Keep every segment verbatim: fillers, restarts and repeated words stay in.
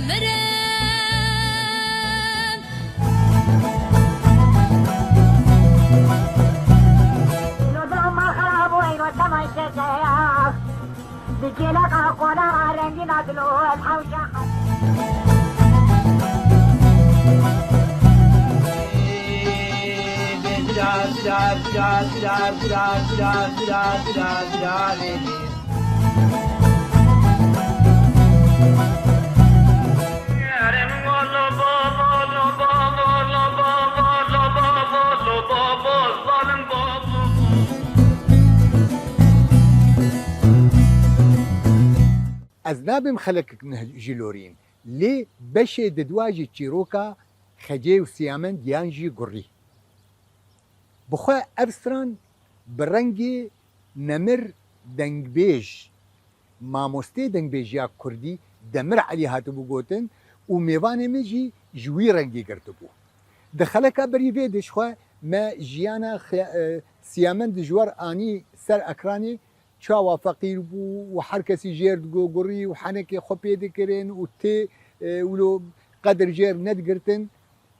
Mirin. Ez nabêm xelekek ne jî lorîn, lê beşê didwa jî çîroka Xecê û Siyamend yan jî Gurî. Bi xwe ev stran bi rengê Nemir dengbêj, mamostê dengbêjiya kurdî Demir Elî hatibû gotin û mêvanê min jî ji wî rengî girtibû. Di xeleka berî vê de ji xwe me jiyana xe-, e, Siyamend ji we re anî ser ekranê, çawa feqîr bû û her kesî jêr digo gurî û henekê xwe pê dikirin û tê, e, wilo qedir jêr nedigirtin,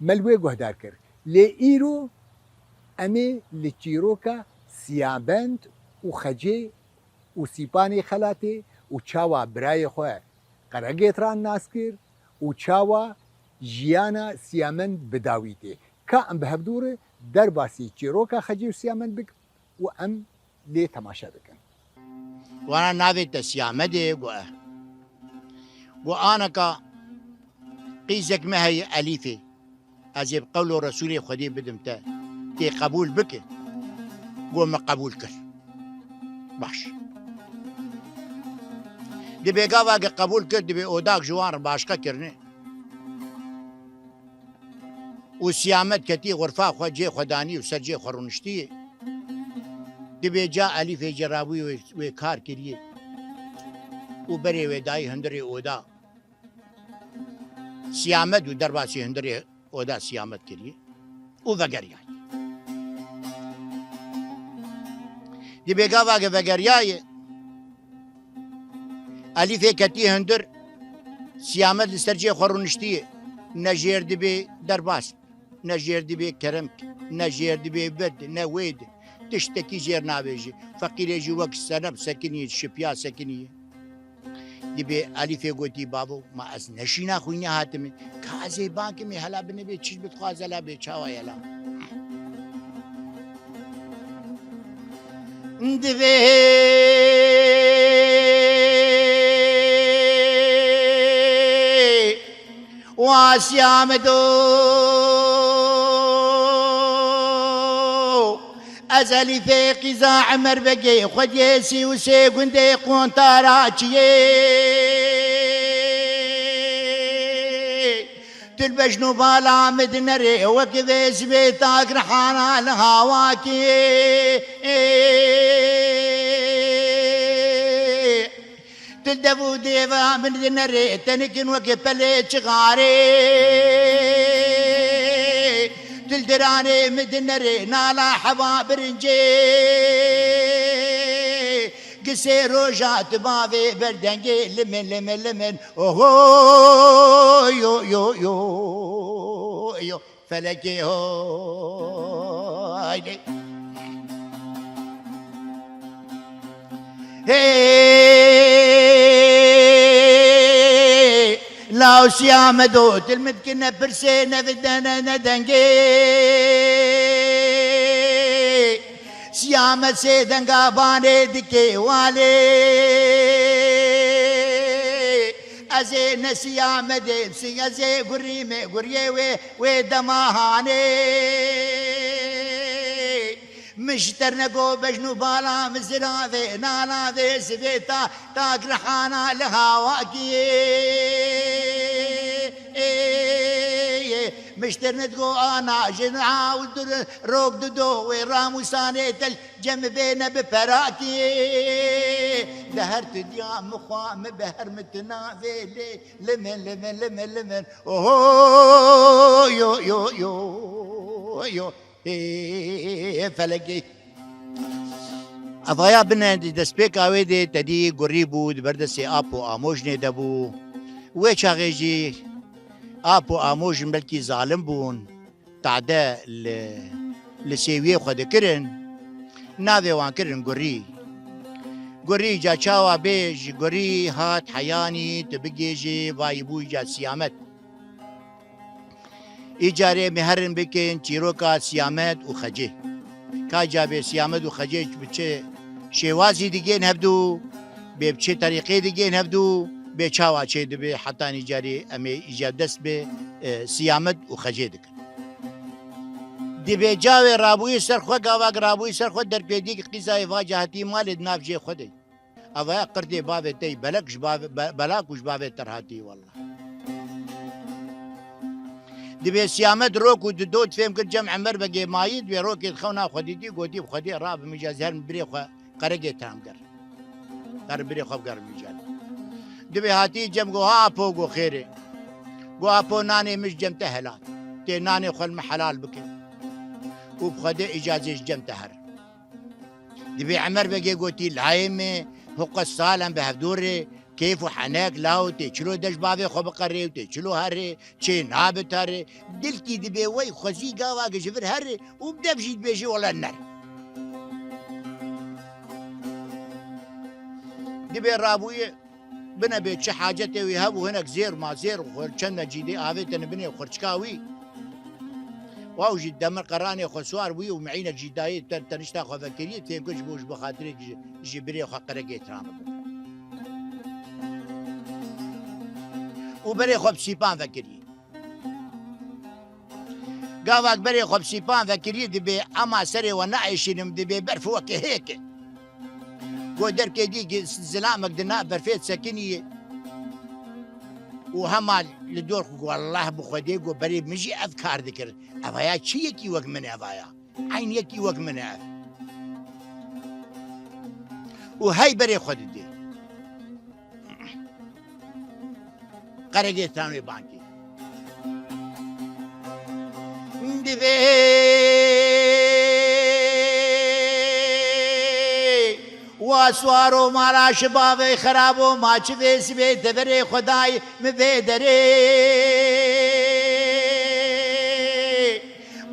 me li wê guhdar kir. Lê îro em ê li çîroka Siyabend û Xecê û Sîpanê Xelatê û çawa birayê xwe Qeregêtran nas kir û çawa jiyana Siyamend bi dawî tê. Ka em bi hevdû re derbasî çîroka Xecê û Siyamend bikin û em lê temaşe bikin. Wana navê te Siyamedê, got e. Got aneka qîzek me heye Elîfê. Ez ê bi qewlo Resûlê Xwedê bidim te. Tê qebûl bike. Got me qebûl kir. Baş. Dibê gava ke qebûl kir, dibê odak ji wan re başqe kirine. Û Siyamed ketî xurfa xwe cê xwe danî û ser cê xwe rûniştî. Dibê ca Elîfê cerabûyê wê, wê kar kiriye. Û berê wê dayî hundirê oda Siyamed û derbasî hundirê oda Siyamed kiriye. Û vegeriyaye. Dibê gava ke vegeriyaye, Elîfê ketî hundir, Siyamed li ser cê xwe rûniştiye. Ne jêr dibê derbas, ne jêr dibê kerem, ne jêr dibê vir, ne wê di. Tiştekî jêr nabêje. Feqîrê jî wek seneb sekiniye, şipiya sekiniye. Dibê Elîfê gotî, bavo, ma ez ne şîna xwînê hatime. Ka ez ê bang kimê, hela binê bê çiş bidixwaz, hela bê çawa hela. Divê Wasiya min do. Ez Elîfê qîza Emer Begê, xwediyê sî û sê gundê Qontara çiyê. Tu li bejn û bala min dinerê, wek vê zivê tagirhana li hawakê. Tu dev û dêva min dinerê, tenikin wek pelê çixarê. Tu li diranê min dinerê, nala heva birincê. Gisê roja tu bavê berdengê, limin, limin, limin. Oho, yo, yo, yo, yo. Felekê hoy lê. Hey, law siya me do, til min dikine pirsê, ne videne ne dengê. Siya me sê denga banê dike walê. Ez ê ne siya me dê, si-, ez ê gurî me, guriyê wê, wê dema hanê. Min ji te re nego bejn û bala min ziravê, nala vê zivê ta, ta girhana li hawakiyê. Min ji te re nedigo ana, ji niha û dur, rok dido wê ramûsanê tel. Cem bêne bi perakî, de her tu diya min xwe, min bi her min tu navê lê, limin, limin, limin, limin. Oho, yo, yo, yo, yo. Hê, felekê. Evaya bine di destpêka wê de tedî gurî bû, di ber destê ap û amojnê de bû. Wê çaxê jî Apo Amojin belkî zalim bûn, tade li, li sêwiyê xwe dikirin, navê wan kirin Gurî. Gurî ca çawa bê, ji Gurî hat heyanî, tu bigêjî, vayî bû îca Siyamet. Îcarê em ê herin bikin çîroka Siyamet û Xecê. Ka ca bê Siyamet û Xecê bi çi şêwazî digên hevdû, bê bi çi terîqê digên hevdû, bê çawa çê dibe, hetanî carê em ê îcar dest bi, e, Siyamet û Xecê dikin. Dibê cawê rabûyî ser xwe, gavak rabûyî ser xwe, derpêdî qîzayê vaca hatî malê di nav cê xwe de. Ava ya qirtê bavê te yî, belek ji bavê, be-, belak û ji bavê te re hatî, wallah. Dibê Siyamet rok û dido difêm kir cem Emer Begê mayî, dibê rokê di xewna xwe dîtî, gotî bi Xwedê rabim îca, ez herim birê xwe Qeregê tam ger. Herim birê xwe bigerim îca. Dibê hatî cem, go ha Apo, go xêrê. Go Apo, nanê min ji cem te helal. Tê nanê xwe li min helal bike. Û bi Xwedê îcazê ji cem te her. Dibê Emer Begê gotî, layê me, hiqet sal em bi hevdû rê, kêf û henek, law tê çilo de ji bavê xwe biqerê û tê çilo herê, çê nabe tarê. Dilkî dibê wey xwezî gavak ji vir herê û bi dev jî dibêjî, wele ner. Dibê rabûyê Bine bê çi hacetê wî hebû, hinek zêr ma zêr xwe çend cîdê avêtine binê xurçika wî. Waw jî demir qeranê xwe siwar bûyî û miînek jî dayê te-, tenişta xwe vekiriyê, fêm kir ji bo, ji bo xatirê ji, ji birê xwe Qeregê tiran bibe. Û berê xwe bi sîpan vekiriyê. Gavak berê xwe bi sîpan vekirî dibê, ema serê we naêşînim, dibê berf weke hêk e. Go derkê dî gi-, zilamek di nav berfê disekinî û hema li dor xwe, go Allah bi Xwedê, go berê min jî ev kar dikir. Eva ya çi yekî wek min e eva ya? Eyn yekî wek min e ev. Û hey berê xwe didê. Qeregê Tanwê bankê. Divê wa swaro mala şibavê xerabo ma çi vê sibê deverê Xwedayê mi vê derê.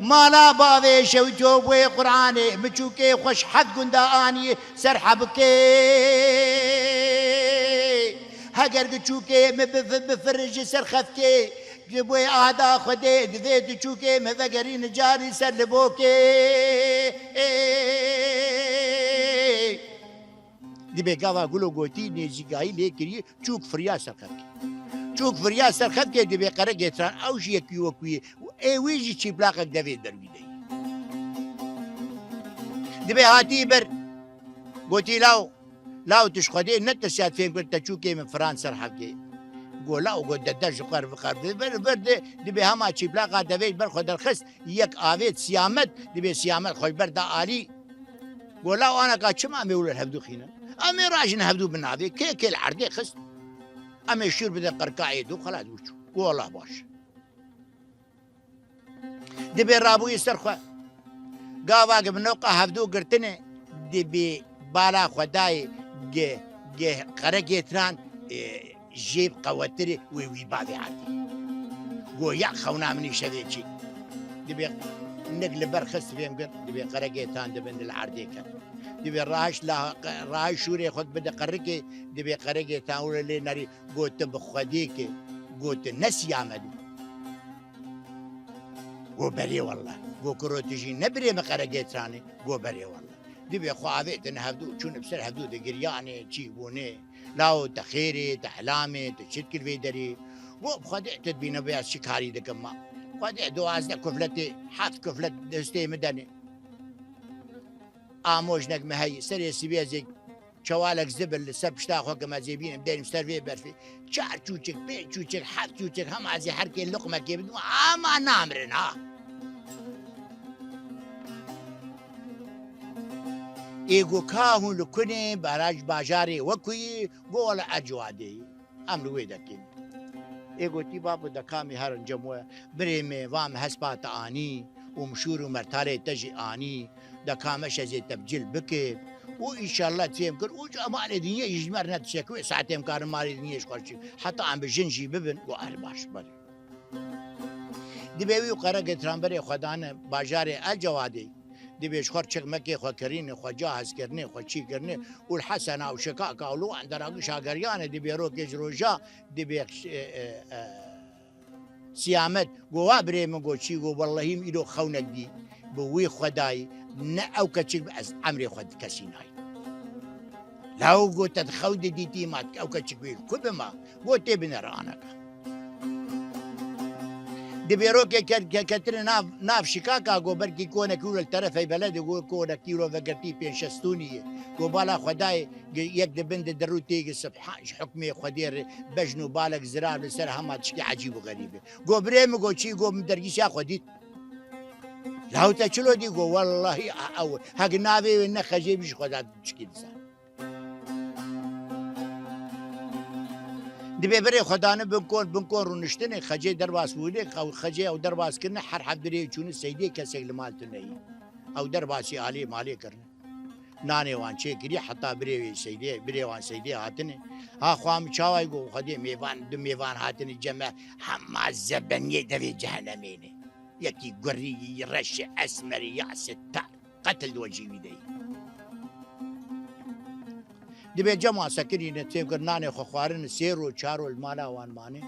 Mala bavê şewityo bûyê Qur'anê, mi çûkê xweş heft gunda anî ser hebikê. Heger gi çûkê mi bi-, bi-, bifir ji ser xefkê, ji bûyê ahda Xwedê, divê tu çûkê mi vegerî nicarî ser libokê. Dibê gava gulo gotî nêzîkayî lê kirî, çûk firiya ser xefkê. Çûk firiya ser xefkê, dibê Qeregê Tiran ew jî yekî wek wî, ê wî jî çîplaqek devê derwî de yî. Dibê hatî ber, gotî law, law tu ji Xwedê netirsiya, fêm kir te çûkê min firan ser xefkê. Go law, go de, de ji xwe re, vir, vir de, dibê hema çîplaqa devê ji ber xwe derxist, yek avêt Siyamet, dibê Siyamet xwe ji ber da alî. Go law aneka çima em ê wilo li hevdû xînin? Em ê rajin hevdû bi navê, kê kê li erdê xist. Em ê şûr bidin qirka êdî û xelas, wî çû. Go Allah baş. Dibê rabûyî ser xwe. Gava gi bi noqa hevdû girtine, dibê bala xwe dayê gi, gi Qeregê Tiran, e, jê bi qewetirê wê wî bavê erdê. Go ya xewna min î şevê çî. Dibê nik li ber xist fêm kir, dibê Qeregê Tiran dibin li erdê ket. Dibê rahiş la, rahiş şûrê xwe bide qerikê, dibê Qeregê Tiran wilo lê nerî, go tu bi Xwedê ke, go tu ne Siyamet î. Go berê welle. Go kuro tu jî ne birê min Qeregê Tiranê. Go berê welle. Dibê xwe avêtin hevdû çûn bi ser hevdû digiriyanê, çî bûnê. Lawo te xêrê, te helamê, tu çi dikir vê derê? Go bi Xwedê tu dibîne bê ez çi karî dikim ma. Xwedê duwazdeh kufletê, heft kuflet destê min denê. Amojnek me heyî, serê sibê ez ê çewalek zibil li ser pişta xwe kim ez ê bînim, deynim ser vê berfê. Çar çûçik, pênc çûçik, heft çûçik, hema ez ê her kê luqmekê bidim, ama namirin ha. Ê go ka hûn li kunê, baraj bajarê wekuyî, go wele ecwadê. Em li wê dekên. Ê gotî, babo, de kamî herin cem we, birê me, va me hespa te anî û mişûr û mertalê te jî anî, de ka meş ez ê te bi cil bike û înşallah têm kir û emanê dinyê jî ji me re nedişe ku wê saetê em karin malê dinyê ji xwe çî. Heta em bi jin jî bibin û ehl baş belê. Dibê wî û Qeregêtiran berê xwe dane bajarê El Cewadê. Dibê ji xwe çekmekê xwe kirîne, xwe cahizkirine, xwe çî kirine û li Hesena û Şikaka û li wan dera gişa geriyane dibê rokê ji roja dibê, e, e, e, Siyamet go wa birê min go çî go wellehî min îro xewnek dî bi wî xwedayî ne ew keçik bi ez emrê xwe di kesî nayî. Law go te di xew de dîtî ma ew keçik wê ku bima go tê binere aneka. Di bêrokê ke-, ke-, ketine nav, nav şikaka go belkî konekî wilo li terefey beledê go konekî wilo vegirtî pênc şeş tûnî ye. Go bala xwedayê ge-, yek di bin de dirû tê ge subhan ji hukmê xwedê re bejn û balek zirar li ser hema tişkî ecîb û xerîb e. Go birê min go çî go min dergîşa xwe dît. Law te çilo dî go wellahî a ew heg navê wê ne xecê bî ji xwe da tişkî dizan. Dibê berê xwe dane bin kon, bin kon rûniştinê, xecê derbas bûne, xew-, xecê ew derbas kirine, her heft birê çûne seydê kesek li mal tune yî. Ew derbasî alê malê kirine. Nanê wan çêkirî heta birê wê seydê, birê wan seydê hatine. Ha xwa min çaway go xwedê mêvan, du mêvan hatine ceme, hema zebeniyê devê cehenemê ne. Yekî gurî, reşê esmerî, ya sitar. Qetil di wecî wî de yî. Dibê cem wan sekirîne, têm kir nanê xwe xwarine, sê roj, çar roj li mala wan mane.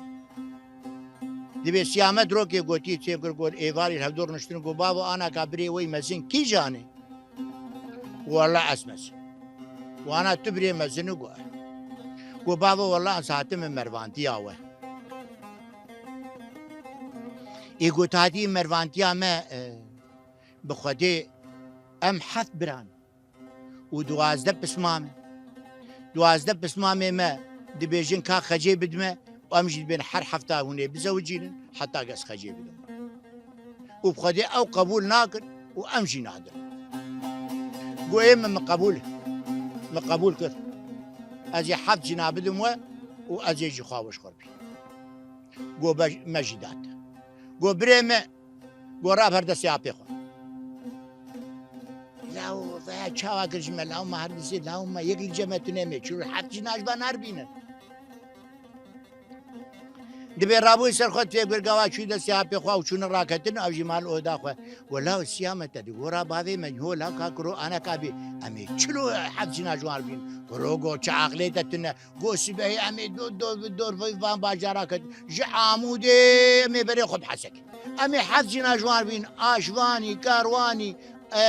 Dibê Siyamet rokê gotî, têm kir got, êvarî li hevdû rûniştin, got, bavo, anaka birê wey mezin kîjan e? Wella ez mezin. Wana tu birê mezin î, got. Got, bavo, wella ez hatime mervantiya we. Ê got, hatî mervantiya me, e, bi Xwedê em heft biran û duwazdeh pismam e. Duwazdeh pismamê me dibêjin ka xecê bidime û em jî dibên her hefta hûn ê bizewicînin heta ez xecê bidim. Û bi Xwedê ew qebûl nakin û em jî nadin. Go ê min, min qebûl, min qebûl kir. Ez ê heft cina bidim we û ez ê jî xwe weş xwe bî. Go be-, me jî date. Go birê me, go raber destê apê xwe. Law veya çawa kir ji me, law me her dizê, law me yek li cem me tune me, çû heft cina ji van herbîne. Dibê rabûyî ser xwe tê bir gava çû destê apê xwe û çûne raketin, ew jî mal oda xwe. Go law Siyamete di gora bavê me, ho law ka kuro aneka bî. Em ê çilo heft cina ji wan bîn. Kuro go çi aqlê te tune. Go sibehê em ê do, do, dor van bajara ket. Ji Amûdê em ê berê xwe bi Hesekê. Em ê heft cina ji wan bîn. Aşvanî, Karwanî, e,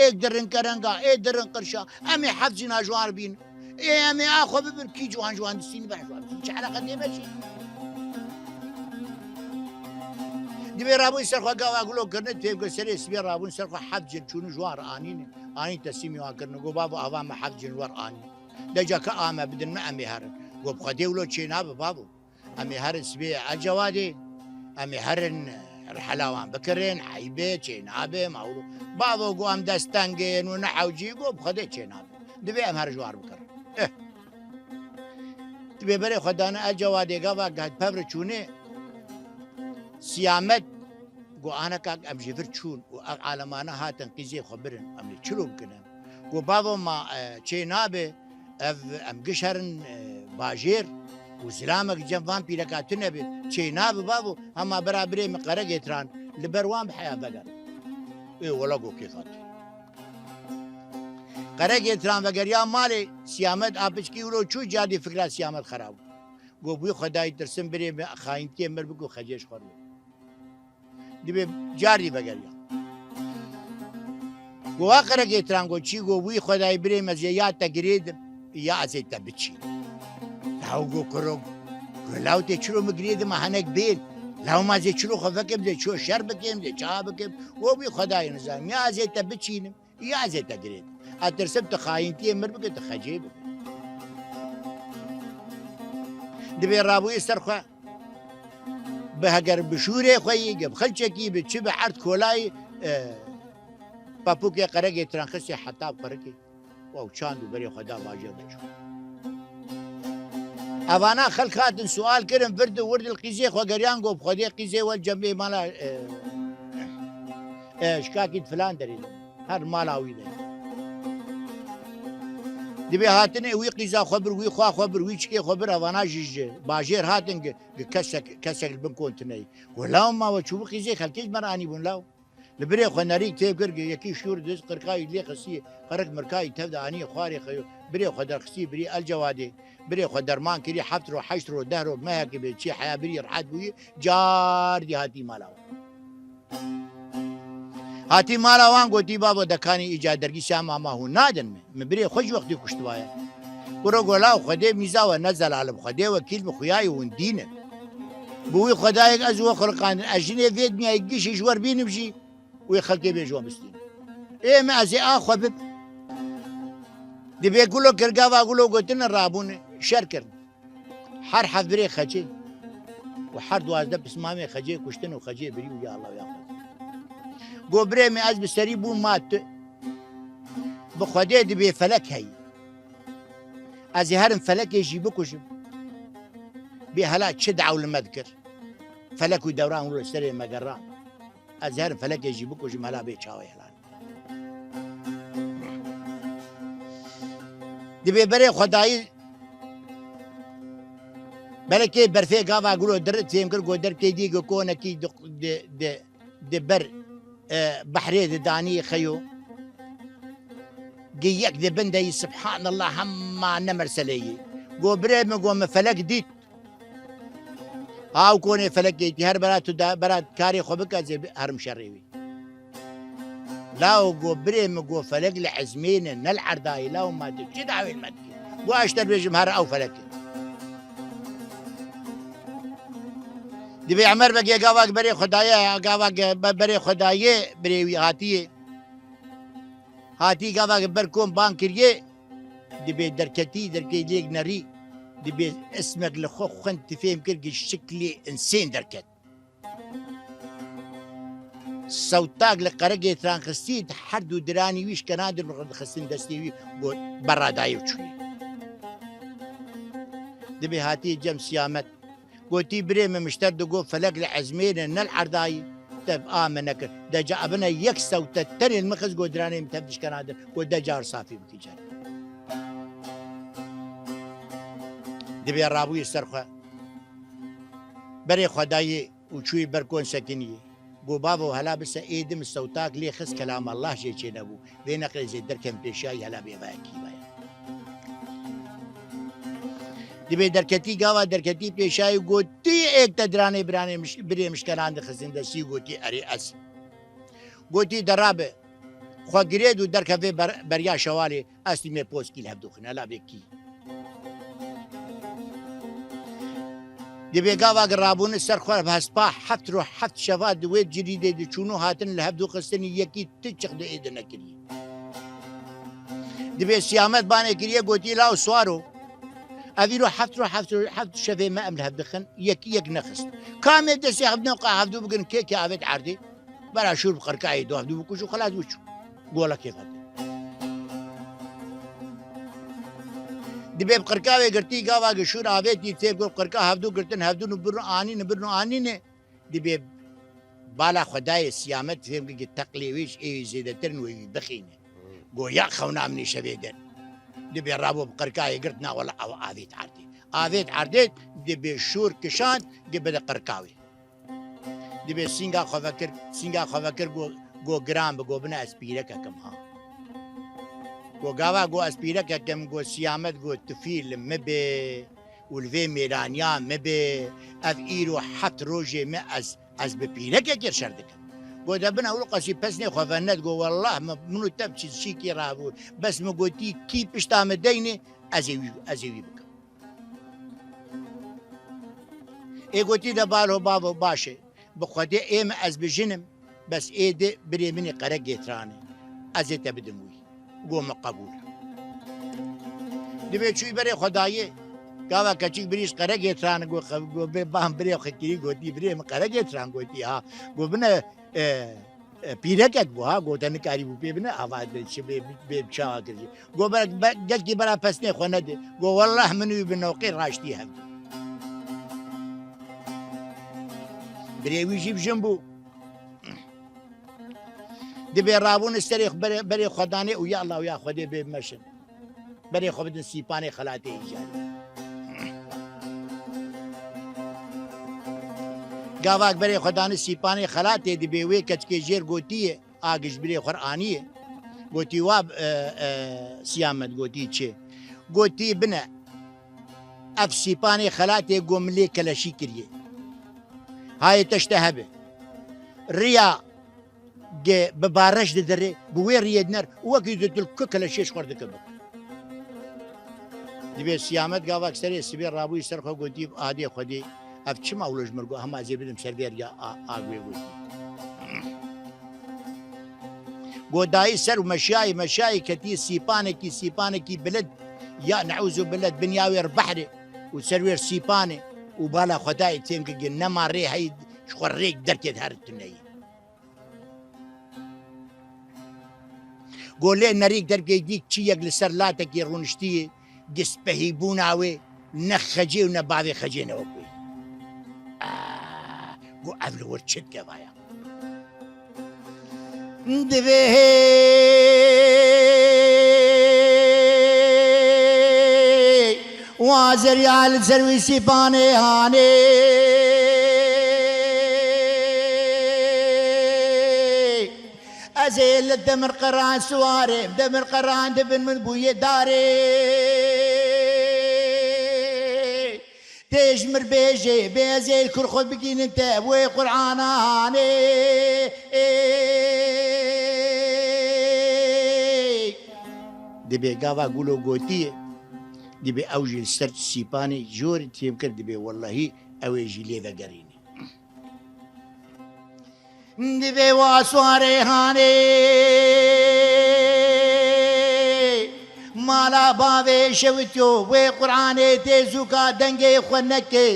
êk dirin Kerenga, ê dirin Qirşa. Em ê heft cina ji wan bîn. Ê em ê a xwe bibin, kî ji wan ji wan distîn ber ji wan distîn. Çi eleqe tê me çi? Dibê rabûyî ser xwe gava gulo kirine, tê go serê sibê rabûn ser xwe heft cin çûne ji wan re anîne. Anîn teslîmî wan kirine. Go bavo ava me heft cin wer anîn. Deca ka ame bidin me em ê herin. Go bi Xwedê wilo çê nabe bavo. Em ê herin sibê El Cewadê. Em ê herin rihela wan bikirin, heybe, çê nabe, mawlo. Bavo go em dest teng in û ne hewcî, go bi Xwedê çê nabe. Divê em her ji wan bikirin. Eh. Divê berê xwe dane El Cewadê gava gehd pevre çûne. Siyamet Go aneka em ji vir çûn û ev alemane hatin qîzê xwe birin, em ê çilo bikin em? Go bavo ma, e, çê nabe, ev em giş herin, e, bajêr û zilamek cem van pîreka tune be, çê nabe bavo, hema bira birê min Qeregêtiran li ber wan bi heya vegerin. Ê wela go kêfa te. Qeregêtiran vegeriya malê, Siyamet a piçkî wilo çû, cadî fikra Siyamet xerab bû. Go bûyî Xwedayî tirsim birê min xayîntiyê mir bike û xecê ji xwe re. Dibê carî vegeriya. Go wa Qeregêtiran go çî go wî Xwedayî birê me zê ya te girêdim, ya ez ê te biçînim. Law go kuro, go law tê çilo min girêdim a henek bên. Law ma zê çilo xwe vekim zê ço şer bikim zê çawa bikim. Go wî Xwedayî nizam ya ez ê te biçînim. Ya ez ê te girêdim. Ez tirsim tu xayîntiyê mir bike, tu xecê bibe. Dibê rabûyê ser xwe bi heger bi şûrê xwe yî, ge bi xilçekî bi çi bi erd kolayî, e, papûkê Qeregêtiran xistê heta bi qirikê. Ew çand û berê xwe da bajêr de çû. Evana xelk hatin sual kirin, vir di wir di li qîzê xwe geriyan, got, bi Xwedê qîzê we cem vê mala, e, e, şikakî di filan derê de. Her mala wî de. Dibê hatine wî qîza xwe bir, wî xwa xwe bir, wî çikê xwe bir, evana jî ji bajêr hatin gi, gi kesek, kesek li bin kon tune ye. Got, law ma we çûbû qîzê xelkê ji me re anîbûn law. Li birê xwe nerî tê kir, gi yekî şûr dist, qirkayî lê xistî, qirik mirkayî tev de anî xwarê xeyo, birê xwe derxistî, birî El Cewadê, birê xwe derman kirî, heft ro, heşt ro, deh ro, mehekê bê çi heya birî rehet bûyî, cardî hatî mala wan. Hatî mala wan gotî, babo dekanî îca dergî sema ma hûn nadin min. Min birê xwe ji wextî kuştibaye. Kuro gola û Xwedê mîza we ne zelal bi Xwedê wekîl bi xuyayê hûn dîn in. Bi wî Xwedayek ez we xuliqandin, ez jinê vê dinyayê gişî ji wer bînim jî, wê xelkê bê ji we bistînin. Ê min ez ê a xwe bib. Dibê gulo kir gava gulo gotin rabûn şer kirin. Her hevbirê xecê û her duwazdeh pismamê xecê kuştin û xecê birî û ya Allah ya Xwedê. Go birê min ez bi serî bûm ma tu. Bi Xwedê dibê felek heyî. Ez ê herim felekê jî bikujim. Bê hela çi daw li me dikir. Felek û dewran wilo serê me geran. Ez herim felekê jî bikujim hela bê çawê helan. Dibê berê xwedayî belekê berfê gava gulo dirit fêm kir go derkê dî go konekî di, di, di, di ber, e, behrê di danî xeyo. Gi yek di bin de yî subhanallah hema ne merselê yî. Go birê min go min felek dît. Aw konê felekê tî her bera tu da, bera karê xwe bike ez ê bi-, herim şerê wî. Law go birê min go felek li ezmê ne, ne li erdayê. Law ma tu çi dawê li me dikî? Go ez ji te bêjim here ew felek e. Dibê Emer Begê gavak berê xwe daye, gavak be-, berê xwe daye birê wî hatiye. Hatî gavak ber kom ban kiriye. Dibê derketî, derkê lêk nerî, dibê ismek li xwe xwend, tu fêm kir gi şiklê insên derket. Sewtak li qeregê tran xistî, di her du diranî wî ji kenan dir dixistin destê wî, got, berra dayê û çûyî. Dibê hatî cem Siyamet. Gotî, birê min mişter digot, felek li ezmê ne, ne li erdayî. Te bi a me nekir. De ca ebine yek sewte tenê li min xist, got, diranê min tev dişkena dir. Got, de car safî bikî car. Dibê rabûyê ser xwe. Berê xwe dayê û çûyî ber kon sekiniyê. Got, bavo, hela bise ê din sewtak lê xist, kelam Allah jê çênebû. Vê neqê zê derkem pêşiyayî hela bê vayekî vaye. Dibê derketî gava derketî pêşayî gotî, êk te diranê biranê miş-, birê mişkeran dixistin destî gotî, erê ez. Gotî, de rabe, xwe girêd û derkevê ber-, beriya şewalê, ez tîmê poskî li hevdû xine, hela bê kî. Dibê gava gi rabûne ser xwe bi hespa heft ro heft şeva di wê cirîdê di çûn û hatin li hevdû xistinî yekî ti çiq di êde nekirî. Dibê Siyamet banê kiriye gotî, law swar o. Ev îro heft ro heft ro heft şevê me em li hev dixin, yekî yek nexist. Kamê destê hevdû qa hevdû bigirin kê kê avêt erdê. Bera şûr bi qirkayê du hevdû bikuj û xelas wî çû. Golekê vete. Dibê bi qirka wê girtî gava gi şûr avêtî tê got qirka hevdû girtin hevdûn û birû anîne birû anîne. Dibê bala xwedayê Siyamet fêm gi teqlê wê ji ê wî zêdetir in wê wî bixîne. Goya xewna min ê şevê der. Dibê rabo bi qirkayê girt na wela ew avêt erdê. Avêt erdê dibê şûr kişand gi bide qirka wê. Dibê sînga xwe vekir, sînga xwe vekir go, go giran bi, go bine ez pîrekek im ha. Go gava go ez pîrekek im, go Siyamet go tu fîr li min bê û li vê mêraniya min bê, ev îro heft rojê min ez, ez bi pîrekekê şer dikim. Go de bine û qasî pesnê xwe venet, go wellah min, min û te bi çi, çîkî rabû, bes min gotî kî pişta min deynê, ez ê wî, ez ê wî bikim. Ê gotî de balo bavo baş e. Bi Xwedê ê min ez bi jin im, bes ê di birê min ê qere gêtirane. Ez ê te bidim wî. Go min qebûl e. Dibê çûyî berê xwe dayê. Gava keçik birî ji qere gêtirane go xe-, go bê ban birê xwe kirî gotî birê min qere gêtiran gotî ha. Go bine, e, e, pîrekek bû ha, go te nikarîbû pê bine, ava de çi bê, bê çawa kirî. Go be, be, gelkî bera pesnê xwe nede. Go wellah min wî bi noqê raştî hev. Birê wî jî bi jin bû. Dibê rabûne serê xwe berê, berê xwe danê û ya Allah û ya Xwedê bê meşin. Berê xwe bidin Sîpanê xelatê îcarê. Gavak berê xwe dane Sîpanê xelatê, dibê wê keçikê jêr gotiye, a gijbirê xwe anîye. Gotî, "Wa, e, e, Siyamet," gotî, "çi?" Gotî, "Bine, ev Sîpanê xelatê go min lê keleşî kiriye. Hayê te ji te hebe. Riya ge bi bareş didirê, bi wê riyê diner û wekî tu tu ku keleşê ji xwe dike bik." Dibê Siyamet gavak serê sibê rabûyî ser xwe gotî, "Adê Xwedê, ev çima wilo ji mir got, hema ez ê bidim ser vê riya a, a wê gotî." Go dayî ser û meşiyayî, meşiyayî ketî Sîpanekî, Sîpanekî bilind, ya neûzû billah, binya wê r behrê û ser wê r Sîpanê û bala Xwedayê têm ki nema rê heyî ji xwe rêk derkê her tuneyî. Go lê nerîk derkê dîk çi yek li ser latekî rûniştiyê, gispehîbûna wê ne xecê û ne bavê xecê ne wek wê. Ah, go ev li wir çi dike vaya? Divê hê wa zerya li ser wî Sîpanê hanê. Ez ê li demir qeran siwarê, demir qeran dibin min bûye darê. Tê ji mir bêjê, bê ez ê kur xwe bigînin te, wê Qur'ana hanê. Dibê gava gulo gotiye, dibê ew jî li ser Sîpanê jorî têm kir, dibê wellehî ew ê jî lê vegerînî. Divê wa swarê hanê mala bavê şewitiyo, wê Qur'anê tê zûka dengê xwe neke.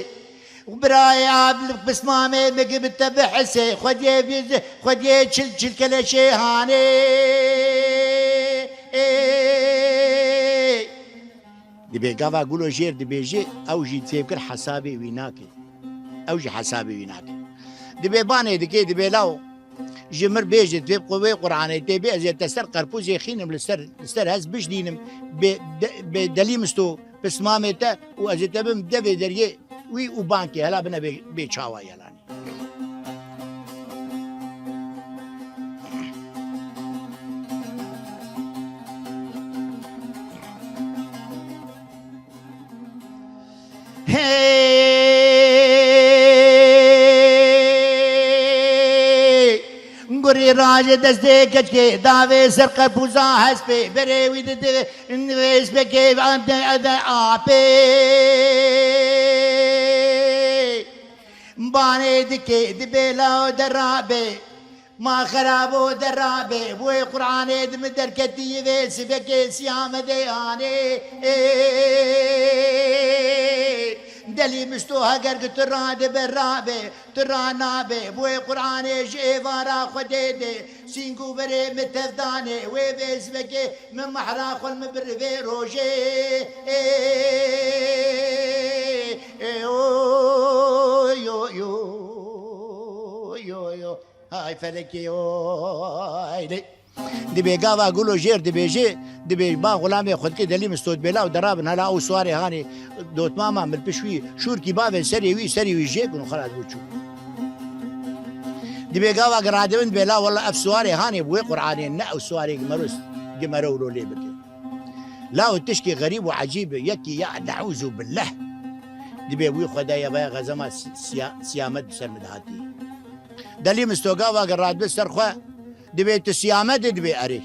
Birayê av li pismamê min bi te bihesê, xwediyê bi-, xwediyê çil çil keleşê hanê. Dibê gava gulo jêr dibêje, ew jî têkir hesabê wî nake. Ew jî hesabê wî nake. Dibê banê dike, dibê law, ji mir bêje, dibê qu-, wê Qur'anê tê bê, ez ê te ser qerpûzê xînim, li ser, li ser hez bişdînim, bê de-, bê delî misto pismamê te û ez ê te bim devê deriyê wî û bankê hela bine bê, bê çawa yelanî. Hey! Gurî rajê destê keçkê davê ser qepûza hespê berê wî dide vê hespekê ade ade apê. Banê dike dibê law derabe. Ma xerabo derabe, wê Qur'anê di min derketî vê sibekê Siyamedê anê. Ê, delî misto heger ki tu radibe rabe, tu ranabe, wê Qur'anê ji êvara Xwedê de, sîngû berê min tevdanê, wê vê sibekê min mehra xwe min bir vê rojê. Ê, ê, oy, oy, oy, oy, oy. Hay felekê oy lê. Dibê gava gulo jêr dibêje, dibê ba xulamê xwe dike delî min stotbêla û derabin hala ew siwarê hanê dotmama min piş wî şûrkî bavên serê wî serê wî jê kun û xelas bû çû. Dibê gava giradibin dibê la wela ev siwarê hanê bi wê Qur'anê ne ew siwarê gimero, gimero wilo lê bike. Law tişkî xerîb û ecîb e, yekî ya neûzû billeh. Dibê wî xwedaya vaya xezema si-, siya-, siyamet bi ser min dihatî. Delî mistoga va ge radibir ser xwe, dibê tu siyamet dê, dibê erê.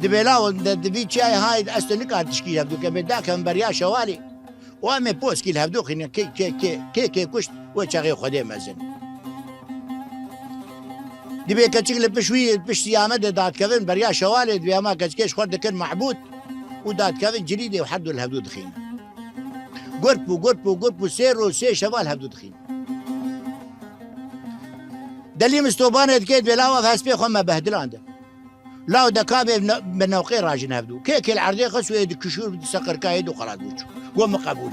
Dibê law de, di vî çiyayê hayê de ez tu nikar tişkî hevdû ke bê dakevin beriya şewalê. Û em ê poskî li hevdû xînin kê, kê, kê, kê, kê kuşt wê çaxê Xwedê mezin. Dibê keçik li piş wî, piş siyamet de dadkevin beriya şewalê dibê hema keçikê ji xwe dikin mehbûd û dadkevin cilîdê û her du li hevdû dixînin. Gurp û gurp û gurp û sê roj sê şeval hevdû dixînin. Delî mistobanê dike dibê law ev hespê xwe me behdilandin. Law dekabê bi newqê rajin hevdû. Kê kê li erdê xist wê di kişûr bi seqirkayê du xelat bû çû. Go min qebûl.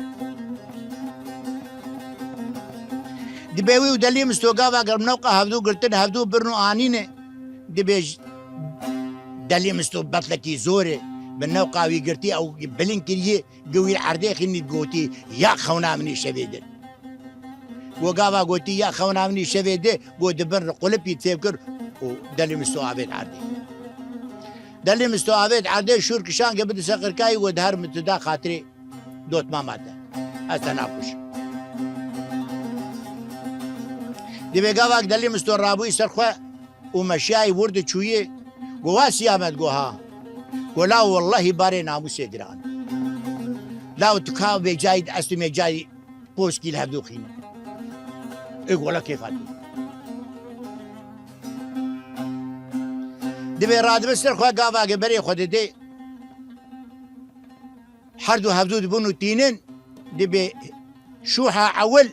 Dibê wî û delî mistoga va ger bi newqa hevdû girtin hevdû birin û anîne. Dibê j-, delî misto betlekî zor e. Bi newqa wî girtî ew bilind kiriye, gi wî erdê xînî gotî, ya xewna min î şevê di. Go gava gotî, ya xewna min î şevê di, go di bin qulipî têv kir û Delî Misto avêt erdê. Delî Misto avêt erdê, şûr kişan ke bidise qirkayî, go di her min tu da xatirê dotmama te. Ez te nakujim. Dibê gavak Delî Misto rabûyî ser xwe û meşiyayî wir diçûyî, go wa Siyamet, go ha. Go law wellahî barê namûsê giran. Law tu ka bê cayî, ez tu mê cayî poskî li hevdû xîne. Ê go la kêfa dî. Dibê radibe ser xwe gava ge berê xwe didê. Her du hevdû dibûn û tînin, dibê şûha ewil,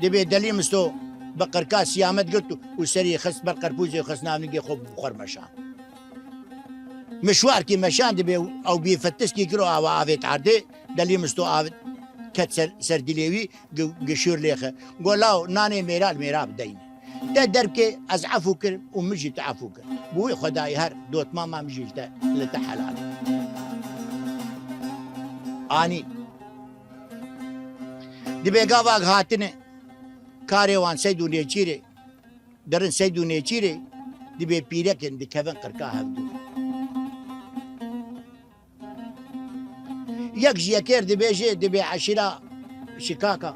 dibê Delî Misto bi qirka Siyamet girt û serî xist ber qerpûzê, xist navnîgê xwe bi xwe meşan. Mişwarkî meşan dibê ew bî fetiskî kir û awa avêt erdê, Delî Misto av ket ser, ser dilê wî, gi-, gişûr lêxe. Go law nanê mêra li mêra bideyne. Te derkê ez efû kir û min jî te efû kir. Bi wî Xwedayî her dotmama min jî li te, li te helal e. Anî. Dibê gavak hatine karê wan seyd û nêçîrê, derin seyd û nêçîrê, dibê pîrekin dikevin qirka hevdû. Yek ji yekê re dibêje, dibê eşîra Şikaka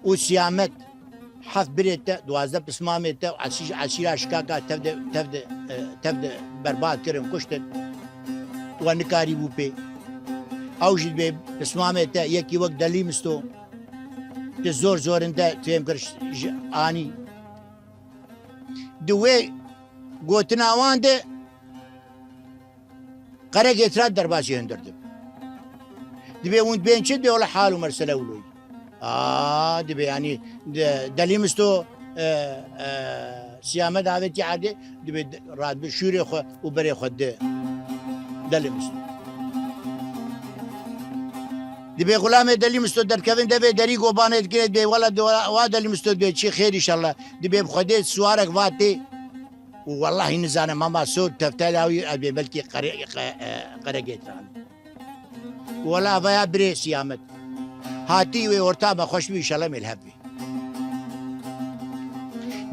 û Siyamet heft birê te, duwazdeh pismamê te û eşî-, eşîra Şikaka tev de, tev de, e, tev de berbat kirin, kuştin. We nikarîbû pê. Ew jî dibê pismamê te, yekî wek Delî Misto, ti zor zorinde fêm kir ji anî. Di wê gotina wan de Qeregê tira derbasî hundir dibe. Dibê hûn dibên çi dê wele hal û mersele wilo yî. A, dibê yanî de-, Delî Misto, e, e, Siyamet avêtî erdê, dibê de-, radibe şûrê xwe û berê xwe di Delî Misto. Dibê xulamê Delî Misto derkevin devê derî gobanê dikirê dibê wela de-, wa Delî Misto dibê çi xêr înşallah. Dibê bi Xwedê siwarek va tê. Û wellahî nizane mama sor teftelawî ez bê belkî qere-, qe-, e, qeregê tiran. Wela vaya birê Siyamet. Hatî wê orta me xweş bî, înşallah mê li hev bî.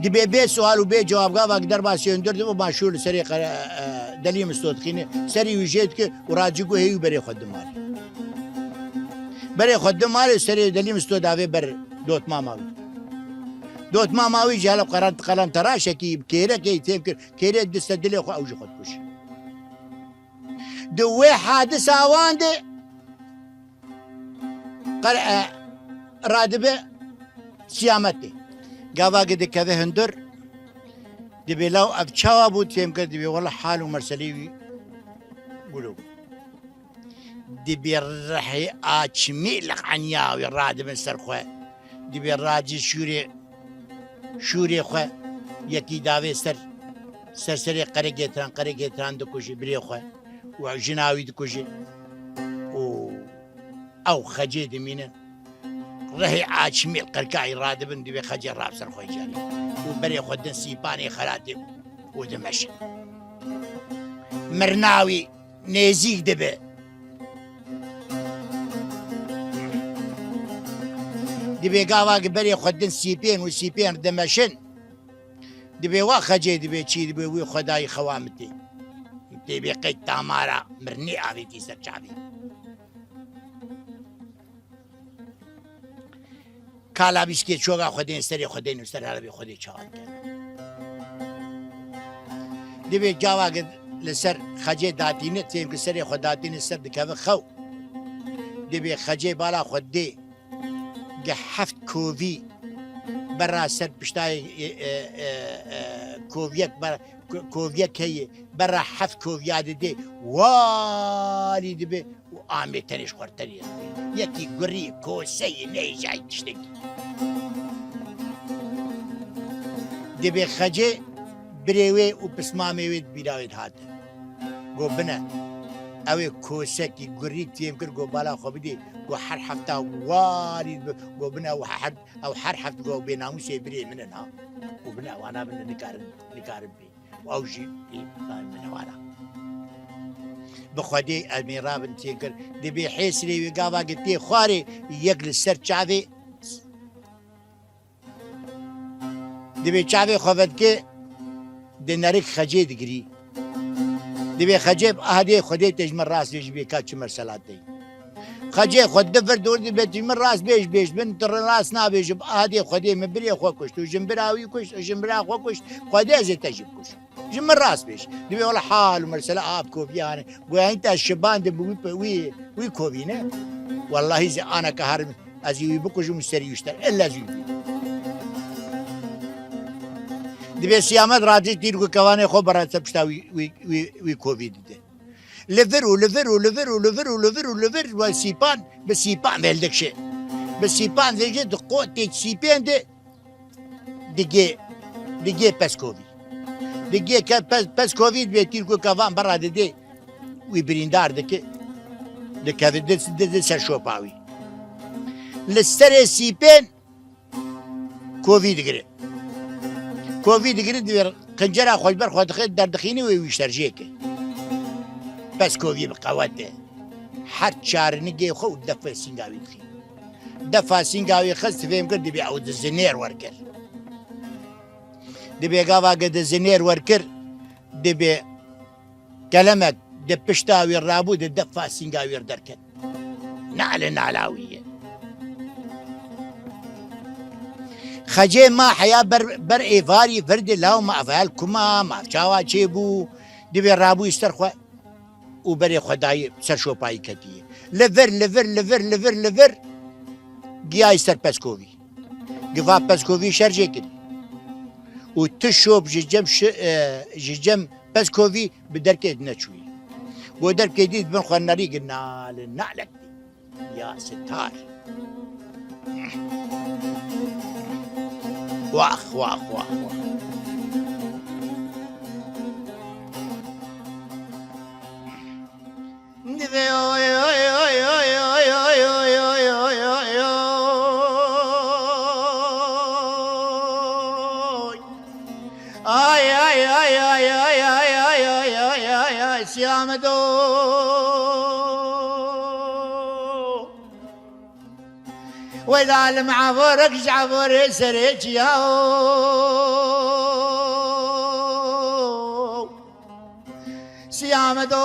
Dibê bê sual û bê cewab gava ki derbasî hundir dibe, ma şûr li serê qere-, e, Delî Misto dixîne, serî wî jê dike û racî guhê wî berê xwe dimarê. Berê xwe dimarê serê Delî Misto davê ber dotmama wî. Dotmama wî jî hele qeran, qeran teraşekî kêrekê têv kir. Kêrê diste dilê xwe ew jî xwe dikuje. Di wê hadisa wan de qer-, e, radibe Siyametê. Gava ki dikeve hundir, dibê law ev çawa bû, têm kir, dibê wela hal û merselê wî gulo bû. Dibê rihê açmî li eniya wî radibin ser xwe. Dibê racî şûrê, şûrê xwe yekî davê ser, ser serê qeregê tiran, qeregê tiran dikujî birê xwe û jina wî dikujî û ew xecê dimînin. Rihê açmî li qirkayî radibin, dibê xecê rab ser xwe carî û berê xwe din sîpanê xelatê û dimeşin. Mirina wî nêzîk dibe. Dibê gava ki berê xwe din sîpên û sîpên dimeşin. Dibê wa xecê dibê çî dibê wî xwedayî xewa min tê. Tê bê qey tamara mirnê avêtî ser çavê. Kala bîskê çoga xwe dên serê xwe dên û ser herebê xwe dê çawa dikin. Dibê cava ki li ser xecê datîne, têm ki serê xwe datîne ser dikeve xew. Dibê xecê bala xwe dê gi heft kovî bera ser piştayê, e, e, e, e, koviyek ber-, ko-, koviyek heye bera heft koviya didê walî dibe. Û amê tenê ji xwe re tenê. Yekî gurî, koseyê, neyjayî tiştekî. Dibê xecê birê wê û pismamê wê di bîra wê dihate. Go bine. Ew ê kosekî gurî têm kir, go bala xwe bidê. Go her hefta warî dibe. Go bine ew her, ew her heft go bênamûsê birê min in ha. Go bine wana bine nikarin, nikarin bê. Ew jî ê minewara. Bi Xwedê em ê rabin têkir. Dibê hêsirê wî gava tê xwarê yek li ser çavê. Dibê çavê xwe vedike, di nerik Xecê digirî. Dibê Xecê, "Ahadê Xwedê te ji min rast bêjî bê ka çi mersela te yî." Xecê xwe di vir dor dibê, "Tu ji min rast bêj, bêj, min tu rast nabêjim. Ahadê Xwedê min birê xwe kuşt û jimbira wî kuşt û jimbira xwe kuşt. Xwedê ez ê te jî bikuşim. Ji min rast bêj." Dibê, "Wela hal û mersela a bi kovî hane. Goyanî te şiban de bi wî pe-, wî, wî kovî ne. Wellahî zê aneke herim ez ê wî bikujim û serî wî ji te re. Ella ez wî." Dibê Siyamet radî tîr ku kevanê xwe bera ser pişta wî, wî, wî, wî kovî dide. Li vir û li vir û li vir û li vir û li vir û li vir we sîpan, bi sîpan vêl dikşe. Bi sîpan vêjê di qotê sîpên de digê, digê peskovî. Digê ke pes, peskovî dibê tîr ku kevan bera didê. Wî birîndar dike. Dikeve di, di, di ser şopa wî. Li serê sîpên kovî digire. Kovî digire, divê qincera xwe ji ber xwe dixe, derdixîne wê wî şerjê ke. Peskovî bi qewet e. Her çarinigê xwe û defa sînga wî dixîne. Defa sînga wî xist, fêm kir, dibê ew di zinêr werkir. Dibê gava ke di zinêr werkir, dibê kelemek di pişta wî rabû, di defa sînga wî derket. Nale nala wî ye. Xecê ma heya ber, ber êvarî vir di law ma ev hel kuma, ma çawa çêbû, dibê rabûyî ser xwe û berê xwe dayî ser şopayî ketiye. Li vir, li vir, li vir, li vir, li vir giyayî ser peskovî. Giva peskovî şerjê kirî. Û tu şop ji cem şi-, e, ji cem peskovî bi derkê neçûyî. Go derkê dî bin xwe nerî gi nali nalek dî. Ya sitar. Wax, wax, wax, wax. Divê oy, oy, oy. Ay, ay, ay, Siyamedo. Wey zalim avorek ji avorê serê çiya. Siyamedo,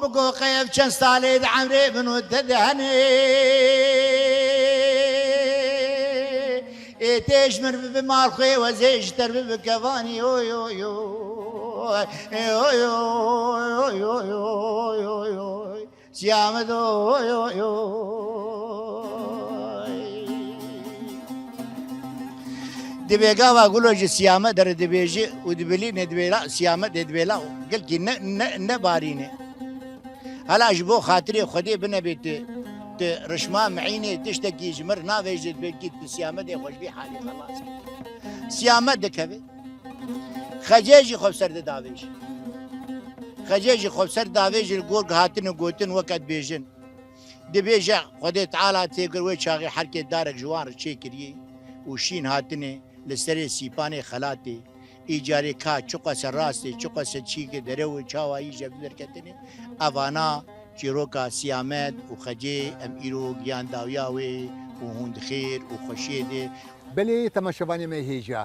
bigo qey ev çend salê di emrê min û te de hene. Ê tê ji min bibi mal xwê wezê ji ter bibi kevanî, oy, oy, oy. Ê, oy, oy, oy. Siyamedo, oy, oy, oy. Dibê gava gulo ji Siyamed re dibêje û dibilîne dibê la, Siyamed dê dibê la, gelkî ne, ne, ne barîne. Hala ji bo xatirê Xwedê binebê tu, tu rişma mihînê tiştekî ji mir navêje, belkî tu Siyamedê xwe ji vî halê xelas kî. Siyamed dikeve. Xecê jî xwe bi ser de davêje. Xecê jî xwe bi ser davêje, li gor hatine gotin weke dibêjin. Dibêje Xwedê Teala tê kir wê çaxê herkê darek ji wan re çêkiriyê û şîn hatine li serê sîpanê xelatê. Îcarê ka çiqase rast e, çiqase çîk e, derew e, çawa yî ji ev derketine. Evana çîroka Siyamed û Xecê em îro giyan dawiya wê û hûn di xêr û xweşiyê de. Belê temaşevanê me hêja.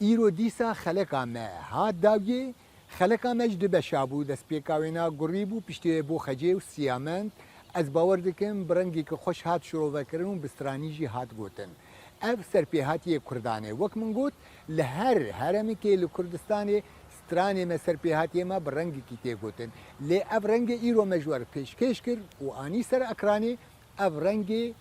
Îro dîsa xeleka me hat dawiyê. Xeleka me ji du beşa bû, destpêka wêna gurî bû, piştî wê bû Xecê û Siyamend. Ez bawer dikim bi rengekî xweş hat şirovekirin û bi stranî jî hat gotin. Ev serpêhatiyê Kurdan e. Wek min got, li her heremekê li Kurdistanê stranê me, serpêhatiyê me bi rengekî tê gotin. Lê ev rengê îro me ji we re pêşkêş kir û anî ser ekranê, ev rengê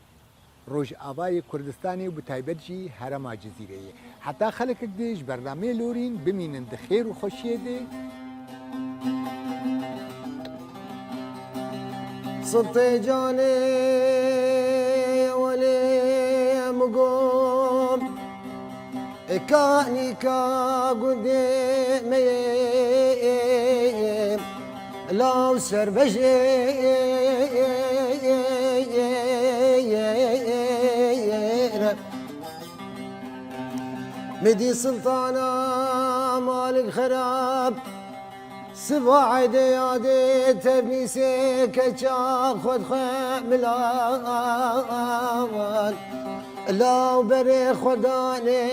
Rojavayê Kurdistanê û bi taybet jî herêma Cizîreyê. Heta xelekek dî ji bernameyê Lorîn bimînin di xêr û xweşiyê de. Sultê canê welê em got. Ê kanîka gundê me yê, law servejê re. Midî Sultana malê Xerab. Siva eydê yadê tevnîsê keça xwe dixwe milan. Law berê xwe danê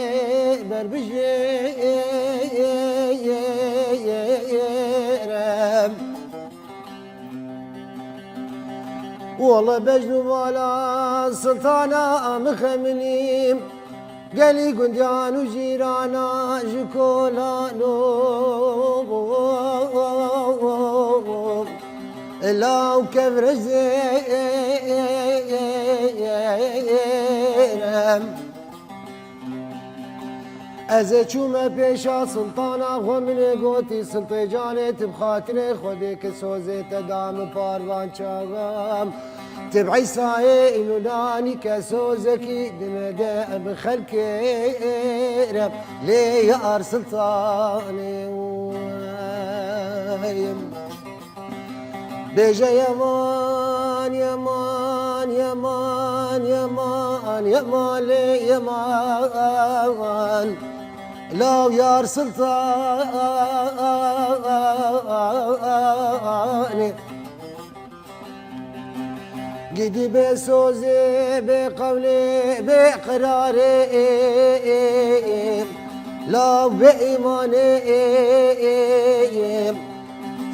berbijêrem. Wala bejn û vala siltana mixeminîm. Gelî gundiyan û jîrana ji kolano. Law kevrejêrem. Ez ê çûme pêşa siltana xwe, min ê gotî, Siltê canê, tu bi xatirê Xwedê ki sozê te da min parvan çaxam. Tu bi Îsayê Yûnanî ke sozekî dinede bi xelkê re lê yar siltanê wê. Bêje yeman, yeman, yeman, yeman, yeman lê yeman. Law yar siltanê. Gidî bê sozê, bê qewlê, bê qirarê. Law bê îmanê.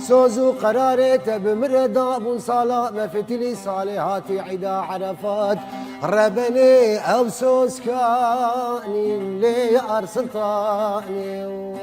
Soz û qerarê te bi min re dabûn sala me fitilî, salê hatî îda Erefat. Rebenê ew soz kanîn lê yar siltanê wey.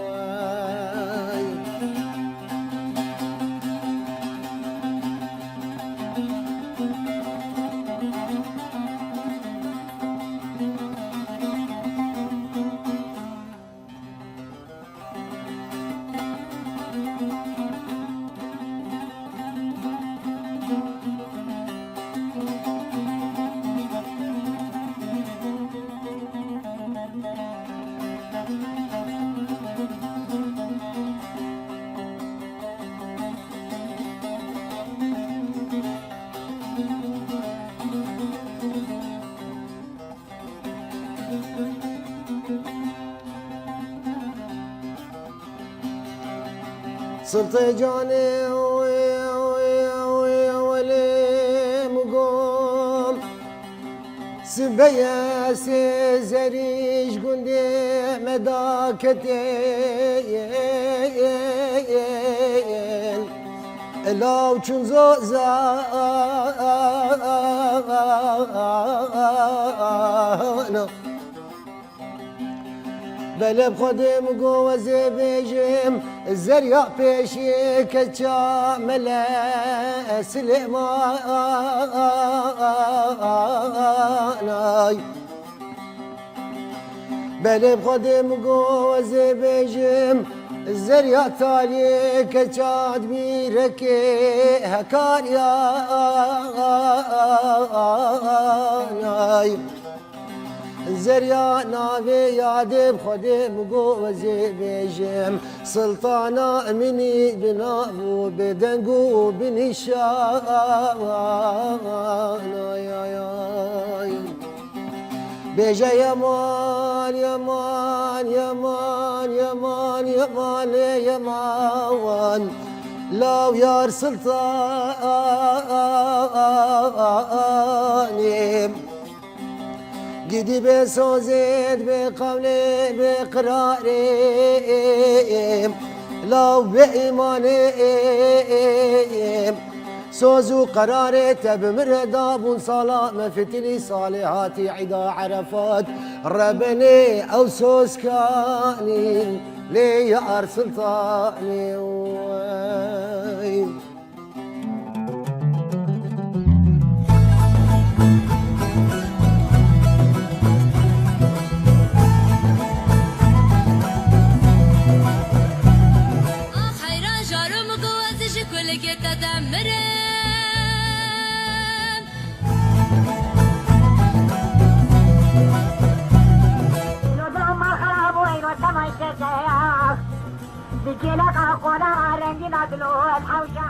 Siltê canê, oy, oy, oy, welê min got, sibeye sê zerî ji gundê me daketên. Law çûn zozana. Belê bi Xwedê min got, ez ê bêjim, zerya pêşî keça Mele Silêmanay. Belê bi Xwedê min got, ez ê bêjim, zerya taliyê keça Dmîrekê Hekaryanay. Zerya navê yadê bi Xwedê min got, ez ê bêjim, Siltana minî bi nav û bi deng û bi nîşan. Ay, ay, ay. Bêje yeman, yeman, yeman, yeman, yeman, lê yeman. Law yar siltanê. Gidî bê sozê, bê qewlê, bê qirarê. Law bê îmanê. Soz û qerarê te bi min re dabûn sala me fitilî, salê hatî îda Erefat. Rebenê ew soz kanîn lê yar siltanê wey. Ax heyran jaro min got, ez ji kulekê te demirim. Îro dil û mal xera bû, îro temay çêkeya. Bi kêleka qora rengîna dilo ez hewşa.